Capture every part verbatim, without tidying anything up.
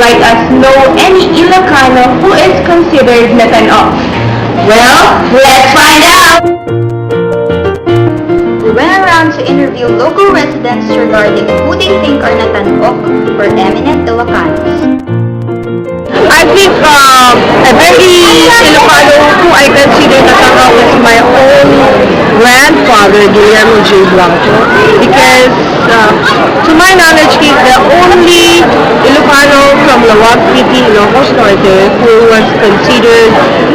Might as know any Ilocano who is considered natan-ok. Well, let's find out! We went around to interview local residents regarding who they think are natan-ok or eminent Ilocanos. I think, uh, a very Ilocano who I consider natan-ok is my own grandfather, Guillermo J. Blanco, because, uh, to my knowledge, he's the only Ilocano from Laoag City, Ilocos Norte, who was considered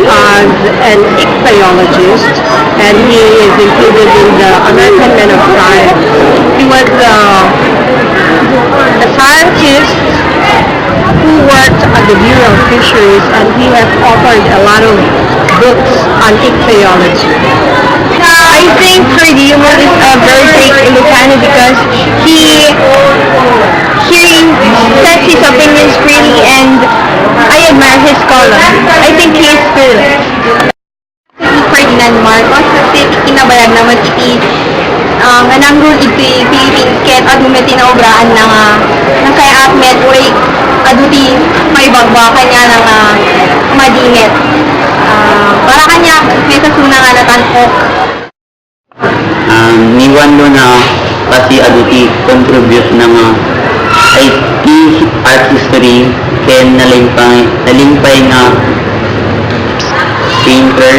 as an ichthyologist, and he is included in the American Men of Science. He was, uh, a scientist who worked at the Bureau of Fisheries, and he has authored a lot of books on ichthyology. I think Freddy Humor is a very great Ilocano because he, he sets his opinions freely, and I admire his column. I think he is fearless. Ferdinand Marcos, kasi kinabayag naman iti, ah, nga nangrule iti Philippines ket adu met ti naobraanna nga nasayaat met, uray adu ti maibagbaga kaniana nga madi met. Ah, para kaniak, maisasona nga natan-ok. Um, ni Juan Luna, kasi adu ti contribute na nga, ay, ti art history, ken nalimpay, nalimpay nga painter,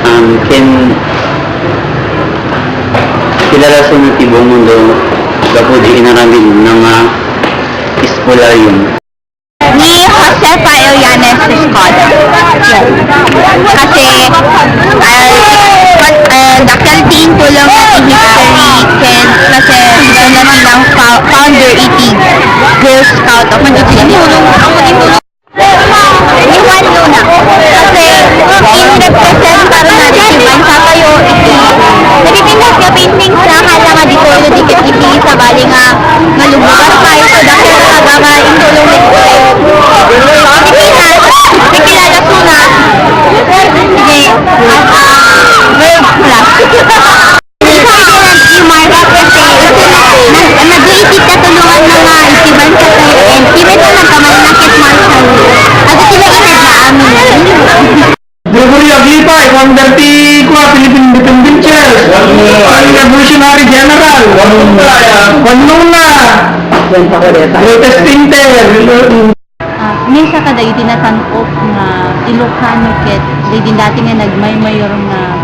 um, ken kilala sa ti buong mundo gapu di inaramid na nga espolarium. Ni Josefa Illanes Escoda. Kasi, ah, ah, dakkel ti intulong na ti history ken kasi siya na bilang fou-, founder iti Girl Scout of Philippines. Ni Juan Luna. Kasi, in represent para na iti bansa tayo, iti, nagtitindas nga paintings na kala nga di toyo di ket iti sabali nga nga lumugar tayo sa dakkel nga taga nga intulong ni Pilipinas, nakilala ko na. Sige, ah, world class. Mark kasi, nag-, nag-iitid katulongan na nga iti bansa tayo, and even though nagkamalnakit martial law, adu ti naited nga amin. Gregorio Aglipay, founder ti, kua, Philippine Independent Church. Ang Revolutionary General. Juan Luna. Protest painter. Ah, maysa kadagiti natan-ok nga Ilocano ket dagiti dati nga nagmaymayor nga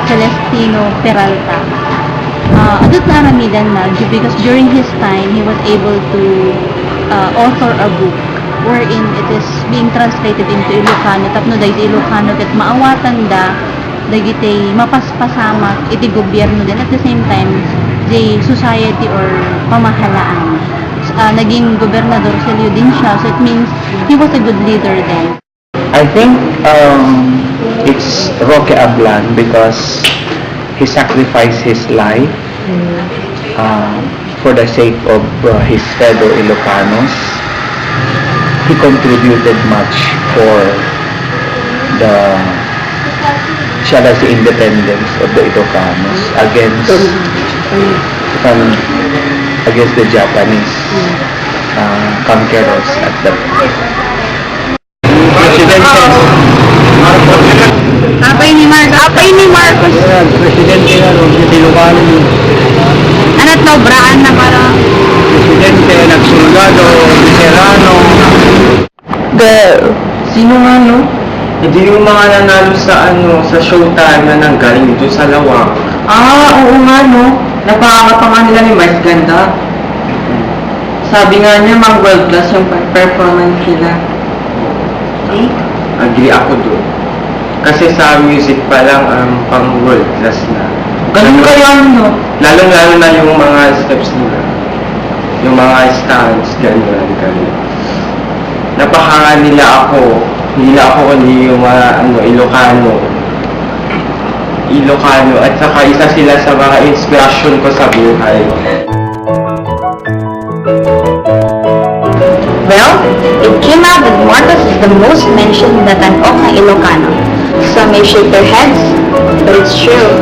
Celestino Peralta. Ah, adut nga aramidan na, because during his time, he was able to, ah, author a book wherein it is being translated into Ilocano, tapno dagiti Ilocano ket maawatanda dagiti mapaspasamak iti gobierno din, at the same time, the society or pamahalaan. Ah, naging gobernador Celio din siya, so it means he was a good leader then. I think, um, it's Roque Ablan because he sacrificed his life, uh, for the sake of, uh, his fellow Ilocanos. He contributed much for the, shall I say, independence of the Ilocanos against, from, against the Japanese, uh, conquerors at that time. Presidente. Apay ni Marcos. Apay ni Marcos. Ayan, presidente na, no, si Ilocano. Ania ti naobraanna para? Presidente, nagsoldado, veterano. Girl. Sino nga, no? Hindi yung mga nanalo sa, ano, sa Showtime na nanggaling dito sa Laoag. Ah, oo nga, no? Napakakapanga nila ni Mars Ganda. Sabi nga niya, mang world class yung per-, performance nila. Eh? Agree ako doon. Kasi sa music pa lang, um, pang world class na. Ganun kaya, no? Lalong-lalo na yung mga steps nila. Yung mga stance, ganyan, ganyan. Napakahanga nila ako. Hindi na ako kundi yung mga, ano, Ilocano. Ilocano. At saka isa sila sa mga inspirasyon ko sa buhay. Well, it came out that Marcos is the most mentioned natan-ok nga Ilocano. Some may shake their heads, but it's true.